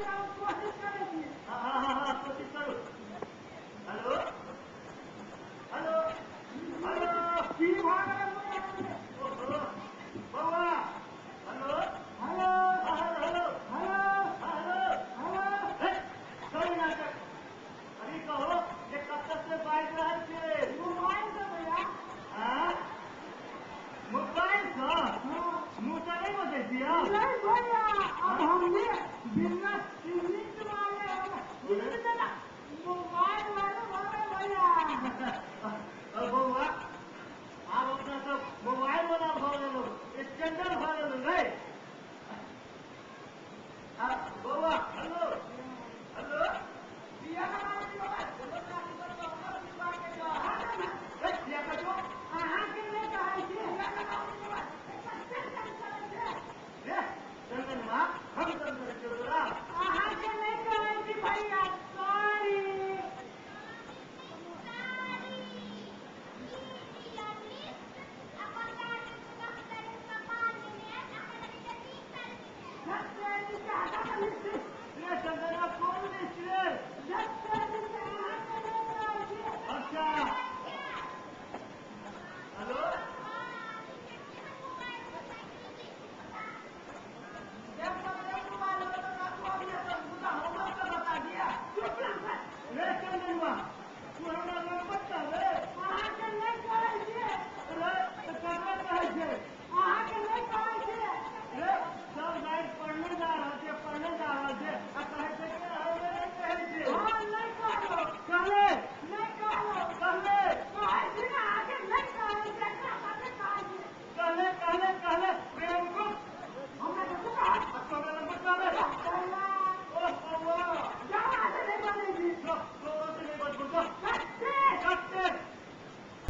हम कोशिश करै छी। हाँ हाँ हाँ हाँ, कोशिश करू। हेलो हेलो हेलो, की भऽ गेलै मोबाइल? ओहो बौआ, हेलो हेलो हाँ, हेलो हेलो हेलो हाँ, हेलो हेलो। हे, करू नाटक। अभी कहो जे कतऽ से बाजि रहल छियै? मोबाइल से भैया। आँ, मोबाइल सँ? हाँ। मुँह सँ नहि बजै छियै? नहीं भैया, अब हमने बिजनेस इंग्लिश वाले इंग्लिश ना मोबाइल वाले बोले भैया। बौआ, आब अपना सब मोबाइल वाला भऽ गेलहुँ, स्टैंडर्ड भऽ गेलहुँ। नहि आ, बौआ, हेलो हेलो, हे, किया कटबो? अहाँके नहि कहै छी। रे चंदनमा, हम चंदन छियौ तोरा। अहाँके नहि कहै छी भैया, सॉरी। रे चंदनमा, कोन लिस्ट रे? अच्छा, हेलो। रे चंदनमा, तू हमरा नंबर कहबे? अहाँके नहि कहै छी। रे तऽ ककरा कहै छै? अहाँके नहि कहै छी। रे, सब राति पढ़ने जा रहल छै, पढ़ने जा रहल छै आ कहै छै कि हमे नहि कहै छै। हाँ, नहि कहलो। कहले। नहि कहलो। कहले। कहै छी ने, अहाँके नहि कहै छी, एकरा साथे कहै छी। कहले कहले कहले, प्रेम गुप्त। हमरा तऽ कहै। आ तोरा नंबर कहबे? भैया। ओ बौआ। जाओ, अहाँके नहि बजै छी। जो।